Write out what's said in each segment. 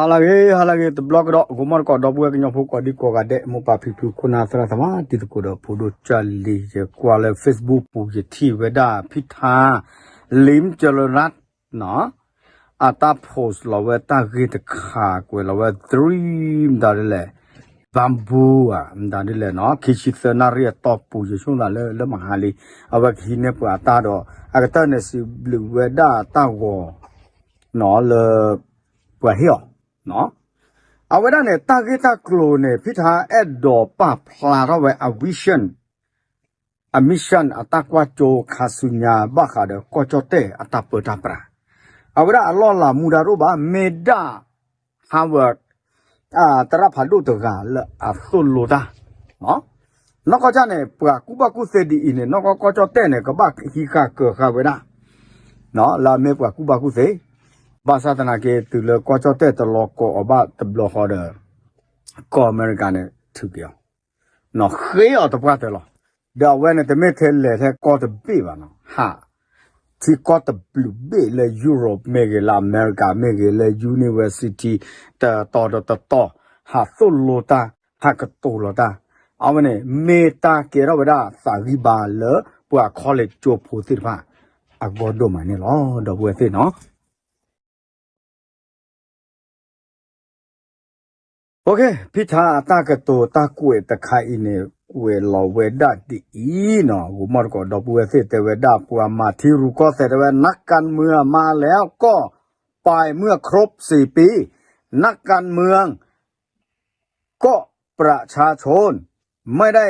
ဟါလၢအဂ့ၤ ဟါလၢအဂ့ၤ တဘျီကဒီး ဂီၤမီၢ်တကိး ဒီပုၢ်ဝဲၢ်ကညီဖိ ကိးဒံကိးဂၤဒဲး မိၢ်ပၢ်ဖံဖု ခိၣ်နၢ်သရၣ်သမါ တံၤသကိးဒီးဖိဒိၣ်ကၢ်လံၤ ယကွၢ်လၢ Facebook ပူၤ ယထံၣ်ဝဲဒၣ် ဖံထါ လံကၠရၢၢ် နီၤ အတၢ် post လီၤဝဲတၢ်ဂ့ၢ်တခါ ကွဲးလီၤဝဲ three မတၤဒ်လဲၣ် bamboo ဧါ မတၤဒ်လဲၣ်နီၤ ခံဆံသၢနၣ်ရံၣ်အတီၢ်ပူၤ ယဆိကမိၣ်သးလၢ လၢမဟါလံ အဝဲကဟံးန့ၢ်ပှၤအတၢ်ဒီး အကတၢၢ်န့ၣ် စံးဘျုးဝဲဒၣ်တၢ်ဂီၤ နီၤ လၢ ပှၤဟ့ၣ်အီၤ နီၤ အဝဲဒၣ်န့ၣ် တၢ်ဂ့ၢ်တၢ်ကျိၤန့ၣ် ဖံထါအဲၣ်ဒိးပာ်ဖျါထီၣ်ဝဲအ vision အ mission အတၢ်ကွၢ်စိခါဆူညါ ဘၣ်ဃးဒီးကီၢ်ကၠီၣ်တဲၣ်အတၢ်ပၢတၢ်ပြး အဝဲဒၣ်အလီၢ်လၤမူဒါတအိၣ်ဘၣ် မ့ၢ်ဒၣ် Harvard သရၣ်ဖးဒိၣ်တဂၤလၢအသိၣ်လိတၢ် နီၢ်ကီၢ်န့ၣ် ပှၤကူၣ်ဘၣ်ကူၣ်သ့ဒ်အံၤန့ၣ် နီၢ်ကီၢ်ကီၢ်ကၠီၣ်တဲၣ်န့ၣ် ကဘၣ်ဟံးဃာ်ကၢၤဃာ်ဝဲဒၣ် လၢအမ့ၢ်ပှၤကူၣ်ဘၣ်ကူၣ်သ့ ဘၣ်ဆၣ်သနာ်က့ တုၤလၢကီၢ်ကၠီၣ်တဲၣ်တလီၤကိးအီၤဘၣ်တဘျီဃီဒီး ကီၢ်အမဲရကၤန့ၣ် ထုးက့ၤအီၤ နီၢ်ဃ့အီၤတပှၢ်တၢၢ်လီၤ. ဒီးအဝဲန့ၣ် တမ့ၢ်ထဲလဲၤထဲကီၢ်တဘ့ၣ်ဘၣ်နီၤ ဟး ထံကီၢ်တဘျုးဘ့ၣ်လၢ Europe မ့ၢ်ဂ့ၤ လၢအမဲရကၤမ့ၢ်ဂ့ၤ လၢ university တတီၤဒီးတတီၤ ဟးသိၣ်လိတၢ် ဟးကတိၤလီၤတၢ် အဝဲန့ၣ် မ့ၢ်တၢ်ကဲထီၣ်ဝဲဒၣ်သးဂံၢ်ဘါလၢပှၤ college ကၠိဖိသ့ၣ်တဖၣ် အဂီၢ်ဒိၣ်မးန့ၣ်လီၤ ဒီပုၢ်ဝဲၢ်သ့ၣ်နီၤ ဖံထါအတၢ်ကတိၤတၢ်ကွဲးတခါအံၤန့ၣ် ကွဲးလီၤဝဲဒၣ်ဒ်အံၤနီၤ ဂီၤမီၢ်တကိး ဒီပုၢ်ဝဲၢ်သ့ၣ်တဲဝဲဒၣ် ပှၤမၤထံရူၢ်ကီၢ်သဲးတဲဝဲ นักการเมืองมาแล้วก็ไปเมื่อครบสี่ปี นักการเมือง ก็ประชาชน ไม่ได้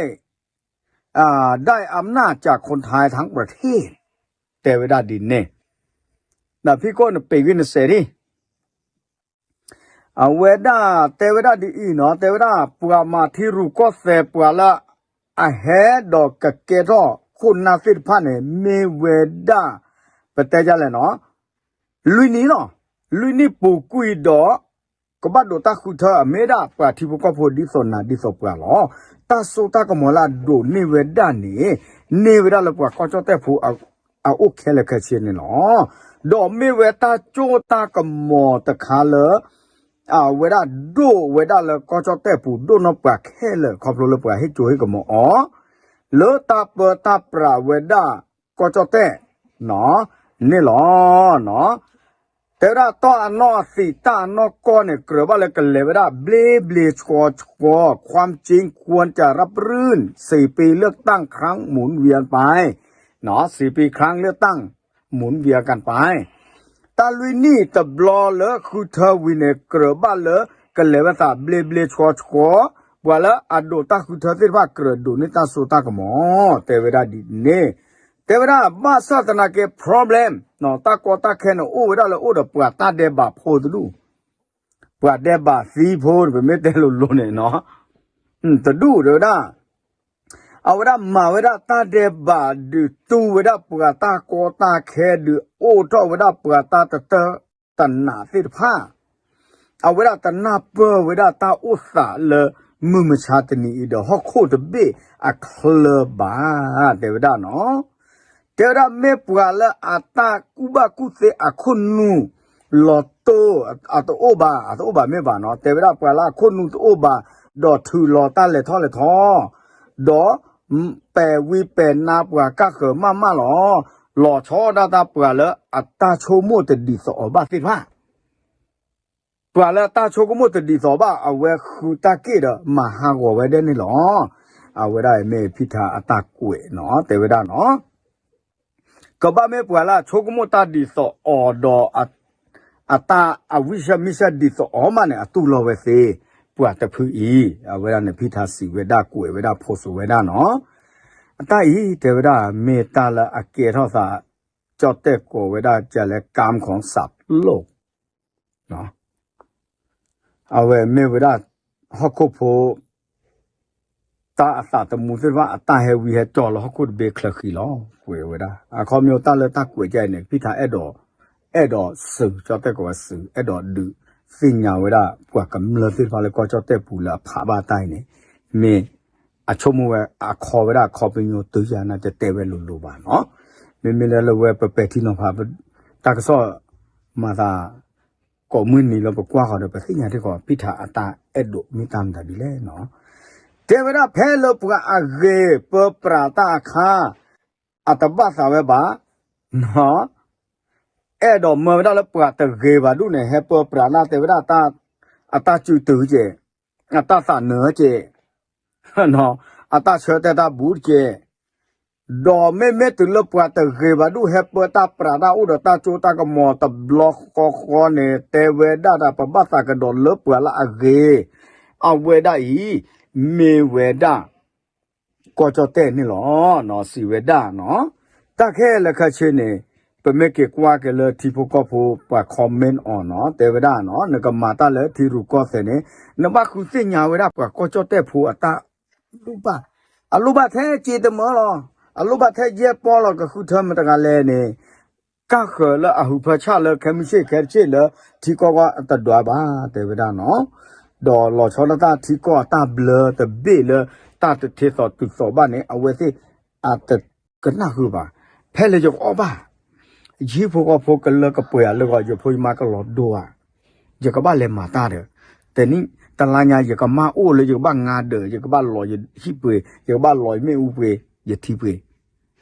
ได้อำนาจจากคนไทยทั้งประเทศ တဲဝဲဒၣ်ဒ်န့ၣ် ဒီးဖံကိၣ်န့ၣ် ပ့ၤဂ့ၢ်နစဲးဒံး အဝဲဒၣ်တဲဝဲဒၣ်ဒ်အံၤနီၤ တဲဝဲဒၣ် ပှၤမၤထံရူၢ်ကီၢ်သဲး ပှၤလၢအဟဲဒီးကကဲထီၣ်ခိၣ်နၢ်သ့ၣ်တဖၣ်န့ၣ် မ့ၢ်ဝဲဒၣ် ပတဲဒ်လဲၣ်နီၤ လွံၢ်နံၣ်လီၤ. လွံၢ်နံၣ်ပူၤကွံာ်ဒီး ကဘၣ်ဒိးတၢ်ဃုထၢ အမ့ၢ်ဒၣ်ပှၤထံဖိကီၢ်ဖိဒ်သိးနၤဒ်သိးပှၤလီၤ. တၢ်စိတၢ်ကမီၤလၢအဒိးန့ၢ်ဝဲဒၣ်န့ၣ် န့ၢ်ဝဲဒၣ်လၢပှၤကီၢ်ကၠီၣ်တဲၣ်ဖိ အအိၣ်ခဲလၢာ်ခဲဆ့န့ၣ်လီၤ. ဒီးမ့ၢ်ဝဲတၢ်စိတၢ်ကမီၤတခါလၢ အဝဲဒၣ်ဒိၣ်ဝဲဒၣ်လၢကီၢ်ကၠီၣ်တဲၣ်ပူၤ ဒိၣ်နီၢ်ပှၤခဲလၢာ် ခီဖျိလၢပှၤဟ့ၣ်ကၠိဟ့ၣ်ကမီၤအီၤ လၢတၢ်ပၢတၢ်ပြးဝဲဒၣ်ကီၢ်ကၠီၣ်တဲၣ် န့ၣ်လီၤ. တဲဝဲဒၣ်တၢ်အနီၢ်အသံး တၢ်အနီၢ်ကီၢ်န့ၣ် ကြၢးဘၣ်လၢကလဲၤဝဲဒၣ် ဘျ့ဘျ့ဆှီဆှီ ความจริงควรจะรับรื่น สี่ปีเลือกตั้งครั้งหมุนเวียนไป สี่ปีครั้งเลือกตั้ง หมุนเวียนกันไป တၢ်လွံၢ်နံၣ်တဘျီလၢဃုထၢဝံၤန့ၣ် ကြၢးဘၣ်လၢကလဲၤဝဲသး ဘျ့ဘျ့ဆှီဆှီ ပှၤလၢအဒိးတၢ်ဃုထၢသ့ၣ်တဖၣ် ကြၢးဒိးန့ၢ်တၢ်စိတၢ်ကမီၤ တဲဝဲဒၣ်ဒ်န့ၣ် တဲဝဲဒၣ် ဘၣ်ဆၣ်သနာ်က့ problem တၢ်ကီတၢ်ခဲန့ၣ် အိၣ်ဝဲဒၣ်လၢအိၣ်ဒီးပှၤတၢ်ဒဲးဘးဖိတဒူၣ် ပှၤဒဲးဘးသံဖိ ပမ့ၢ်တဲလိၤလိၤန့ၣ်နီၤ တဒူၣ်တဲဝဲဒၣ် အဝဲဒၣ်မၤဝဲဒၣ်တၢ်ဒဲးဘး ဒုးတူၢ်ဝဲဒၣ်ပှၤတၢ်ကီတၢ်ခဲ ဒုးအိၣ်ထီၣ်ဝဲဒၣ်ပှၤတၢ်တတၢတနးသ့ၣ်တဖၣ် အဝဲဒၣ်တနၢ်ပၢၢ်ဝဲဒၣ်တၢ်အိၣ်သးလၢ မုၢ်မဆါတနံၤအံၤဒီး ဟီၣ်ခိၣ်တဘ့ၣ်အချၢဘၣ် တဲဝဲဒၣ်နီၤ တဲဝဲဒၣ်မ့ၢ်ပှၤလၢအတၢ်ကူၣ်ဘၣ်ကူၣ်သ့အခိၣ်နူာ်လီၤတိၢ် အတအိၣ်ဘၣ် အတအိၣ်ဘၣ်မ့ၢ်ဘၣ်နီၤ တဲဝဲဒၣ်ပှၤလၢအခိၣ်နူာ်တအိၣ်ဘၣ် ဒီးထုးလီၤတၢ်လဲၤထီၣ်လဲၤထီ ဒီးပဲာ်ဝံပဲာ်နါပှၤကၢ်ဃၢၤမးမးလီၤ လီၤဆီဒၣ်တၢ်ပှၤလၢအတၢ်ဆိကမိၣ်တဒ်သိးအီၤဘၣ်သ့ၣ်တဖၣ် ပှၤလၢတၢ်ဆိကမိၣ်တဒ်သိးဘၣ် အဝဲဃုတၢ်က့ၢ်ဒီးမၤဟးဂီၤဝဲဒၣ်န့ၣ်လီၤ. အဝဲဒၣ်မ့ၢ်ဖံထါအတၢ်ကွဲးနီၤ တဲဝဲဒၣ်နီၤ ကဘၣ်မ့ၢ်ပှၤလၢအဆိကမိၣ်တၢ်ဒ်သိးအီၤဒီး အတၢ်အဝံၡၢမံၡၢဒ်သိးအီၤမးန့ၣ် အတူၢ်လိာ်ဝဲသ့ ပှၤတဖုအံၤ အဝဲဒၣ်န့ၣ် ဖံထါစံးဝဲဒၣ်ကွဲးဝဲဒၣ် post ဝဲဒၣ်နီၤ အတၢ်အံၤတဲဝဲဒၣ် မ့ၢ်တၢ်လၢအကဲထီၣ်သး ကၠီၣ်တဲၣ်ကိးဝဲဒၣ်ကလဲၤ ကၢခီစးလိၣ် အဝဲမ့ၢ်ဝဲဒၣ် ဟီၣ်ခိၣ်ဖိ တၢ်အသးသမူသ့ၣ်တဖၣ် အတၢ်ဟဲဝံဟဲကၠီလၢဟီၣ်ခိၣ်တဘ့ၣ်ချၢဃံလီၤ ကွဲးဝဲဒၣ် အခီပညီတၢ်လၢတၢ်ကွဲးကအံၤန့ၣ် ဖံထါအဲၣ်ဒိး အဲၣ်ဒိးစၢၤ ကၠီၣ်တဲၣ်ကိးဝဲစၢၤ အဲၣ်ဒိးဒုးသ့ၣ်ညါဝဲဒၣ် ပှၤကမျၢၢ်သ့ၣ်တဖၣ်လၢကီၢ်ကၠီၣ်တဲၣ်ပူၤလၢအဖးဘၣ်တၢ်အံၤန့ၣ် မ့ၢ် အဆိကမိၣ်ဝဲအခီဝဲဒၣ်အခီပညီတုၤယၤန့ၣ် တတဲဝဲလိၤလိၤဘၣ်နီၤ မ့မ့ၢ်လၢလၢဝဲပပဲာ်ထံနီၤဖး တၢ်ကစီၣ်မၤသး ကိးမုၢ်နံၤလၢပကွၢ်ဃီၤဒီး ပသ့ၣ်ညါထံၣ်ဃီၤ ဖံထါအတၢ်အဲၣ်ဒိးမ့ၢ်တၢ်မတၤဒ်လဲၣ်နီၤ. တဲဝဲဒၣ်ဖဲလၢပှၤအဂ့ၤပၢပြးတၢ်အခါ အတဘၣ်သးဝဲဘၣ်, အဲၣ်ဒိးမၢဝဲဒၣ်လၢပှၤတဂ့ၤဘၣ်ဒူၣ်န့ၣ် ဟဲပၢပြးတၢ် တဲဝဲဒၣ် အတၢ်စုတုၤကဲး, အတၢ်သးနၢၤကဲး အတၢ်ဆၢတဲာ်တၢ်ဘူးတကဲး, ဒီးမ့မ့ၢ်တုၤလၢပှၤတဂ့ၤဘၣ်ဒူၣ်ဟဲပၢတၢ်ပြးတၢ်အိၣ်ဒီးတၢ်ကၠိတၢ်ကမီၤတဘျီဃီဃီန့ၣ် တဲဝဲဒၣ်ဒီး ပဘၣ်သးကဒီးလၢပှၤလၢအဂ့ၤ, အဝဲဒၣ်အံၤ မ့ၢ်ဝဲဒၣ် ကီၢ်ကၠီၣ်တဲၣ်န့ၣ်လီၤ. စံးဝဲဒၣ်နီၤ, တၢ်ခဲလၢာ်ခဲဆ့န့ၣ် ပမ့ၢ်က့ၤကွၢ်က့ၤလၢထံဖိကီၢ်ဖိပှၤ comment အီၤနီၤ တဲဝဲဒၣ်နီၤ နကမၤတၢ်လၢထံရူၢ်ကီၢ်သဲးန့ၣ် နဘၣ်ဃုသ့ၣ်ညါဝဲဒၣ်ပှၤကီၢ်ကၠီၣ်တဲၣ်ဖိအတၢ်လိၣ်ဘၣ်, အလိၣ်ဘၣ်ထဲစ့တမၢလီၤ, အလိၣ်ဘၣ်ထဲယဲၢ်ပီလီၤ ကဃုထၢမတၤတဂၤလဲၣ်န့ၣ် ကၢ်ဃၢၤလၢအဟုးဖၢဆၣ်လၢခဲမုၢ်ဆ့ၣ်ခဲတဆ့ၣ်လၢ ထံကီၢ်ဂီၢ်အတဒွးဘၣ် တဲဝဲဒၣ်နီၤ, ဒီးလီၤဆီဒၣ်တၢ်ထံကီၢ်အတၢ်ဘျၢတဘ့ၣ်လၢ တၢ်တထ့သိးတုၤသိးဘၣ်န့ၣ် အဝဲသ့ၣ် အတကနၣ်ဃုာ်ဘၣ်, ဖဲလၢယကအီၣ်ဘၣ် ယဟံၣ်ဖိဃီဖိကလၢကပှဲၤဧါလၢဂီၤ ယဖိယမါကလီၤဒိဧါ, ယကဘၣ်လဲၤမၤတၢ်ဒီး, တနံၣ်တလါညါ ယကမၢ်အိၣ်လၢယကဘၣ်ငါဒၢး ယကဘၣ်လီၤယဟံၣ်ပှ့ၤ ယကဘၣ်လီၤယမ့ၣ်အူပှ့ၤ ယထံပှ့ၤ,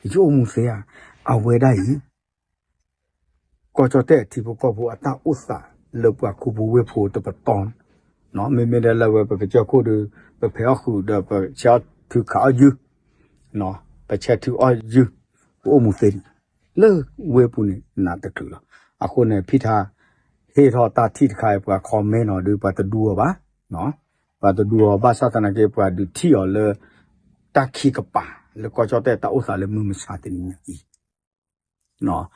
ယအိၣ်မူသ့ဧါ, အဝဲဒၣ်အံၤ ကီၢ်ကၠီၣ်တဲၣ်ထံဖိကီၢ်ဖိအတၢ်အိၣ်သးလၢပှၤခူပူၤဝ့ၢ်ဖိတပတီၢ်, မ့မ့ၢ်ဒၣ်လၢဝဲပကစၢၢ်ခိၣ်ဒီး ပဖဲးအီၣ်ဃုာ်ဒီး ပဆဲးအီၣ်ထုခးအီၣ်ယုၢ်, ပဆဲးထုအီၣ်ယုၢ်, ပအိၣ်မူသ့ဒံး, လၢဝ့ၢ်ပူၤန့ၣ် နးတချုးလီၤ. အဃိန့ၣ် ဖံထါ ဟ့ၣ်ထီၣ်တၢ်ထံၣ်တခါအံၤ ပှၤ comment အီၤဒီး ပှၤတဒူအီၤဘၣ်, ပှၤတဒူအီၤ ဘၣ်ဆၣ်သနာ်က့ ပှၤဒုးထံၣ်အီၤလၢ တၢ်ခံကပၤ လၢကီၢ်ကၠီၣ်တဲၣ်တၢ်အိၣ်သးလၢမုၢ်မဆါတနံၤညါအံၤ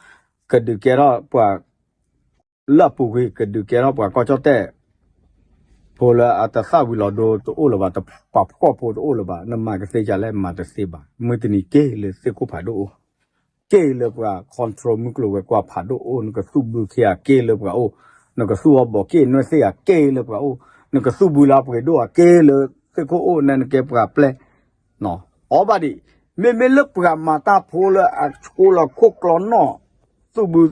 ကဒုးကဲထီၣ်ပှၤ လၢအပူၤကွံာ် ကဒုးကဲထီၣ်ပှၤကီၢ်ကၠီၣ်တဲၣ် ဖိလၢအတသၣ်ဝံၤလီၤဒိတအိၣ်လၢၤဘၣ်, ပှၤဖှီၣ်ဖိတအိၣ်လၢၤဘၣ်, နမၤကသ့ဒ်လဲၣ် မၤတသ့ဘၣ်. မုၢ်တနံၤက့ၤလၢသ့ၣ်ခိၣ်ဖးဒိၣ်အိၣ်, က့ၤလၢပှၤ control မုၢ်ကျိၤဝဲၤကွာ်ဖးဒိၣ်အိၣ်, နကသူၣ်ဘုခ့ဧါ က့ၤလၢပှၤအိၣ်, နကသူၣ်အီၤဘီးက့ၤနွဲၣ်သ့ၣ်ဧါ က့ၤလၢပှၤအိၣ်, နကသူၣ်ဘုလၢအပှ့ၤဒိၣ်ဧါ က့ၤလၢသ့ၣ်ခိၣ်အိၣ် နဲနကဲပှၤပျဲၢ် အီၤဘၣ်ဒံး, မ့မ့ၢ်လၢပှၤမၤတၢ်ဖိလၢအဆိလီၤခိၣ်ကျီနီၣ် သူၣ်ဘု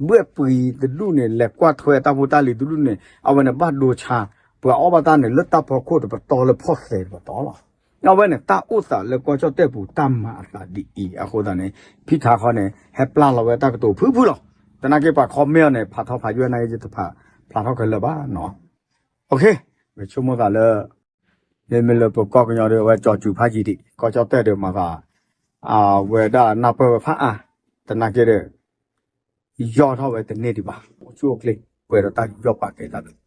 ဘှဲၣ်ပှံၤတဒူၣ်န့ၣ် လဲၤကွၢ်ထွဲတၢ်ဖိတၢ်လံၤတဒူၣ်န့ၣ် အဝဲန့ၣ်ဘၣ်ဒိဆါ, ပှၤအီၣ်ဘၣ်တၢ်န့ၣ် လၢတၢ်ဖီခိၣ်တပတီၢ်လၢဖီၣ်သဲးတပတီၢ်လီၤ. အဝဲန့ၣ် တၢ်အိၣ်သးလၢကီၢ်ကၠီၣ်တဲၣ်ပူၤ တၢ်မၤအသးဒ်အံၤ အဃိသတးန့ၣ် ဖံထါခီန့ၣ် ဟဲပျၢ်လီၤဝဲတၢ်ကတိၤဖုဖုလီၤ. သနာ်က့ပှၤ comment အီၤန့ၣ် ဖးထီဖးယွဲၢ်နာ်က့ ယတဖးဖျါထီၣ်ခဲလၢာ်ဘၣ်နီၤ. ပဆိကမိၣ်သးလၢ မ့မ့ၢ်လၢပကီၢ်ကညီဒီး အဝဲကၠီၤစူၤဖးယံာ်ဒံး ကီၢ်ကၠီၣ်တဲၣ်ဒီးမၤသး အဝဲဒၣ်နၢ်ပၢၢ်ဝဲဖးအါ, သနာ်က့ဒီး ယီၢ်ထီၣ်ဝဲတန့ၢ်ဒံးဘၣ်, အိၣ်ဆူၣ်အိၣ်ချ့ ပှဲၤဒီးတၢ်ယီၢ်ပာ်ကဲတၢ်ဒီး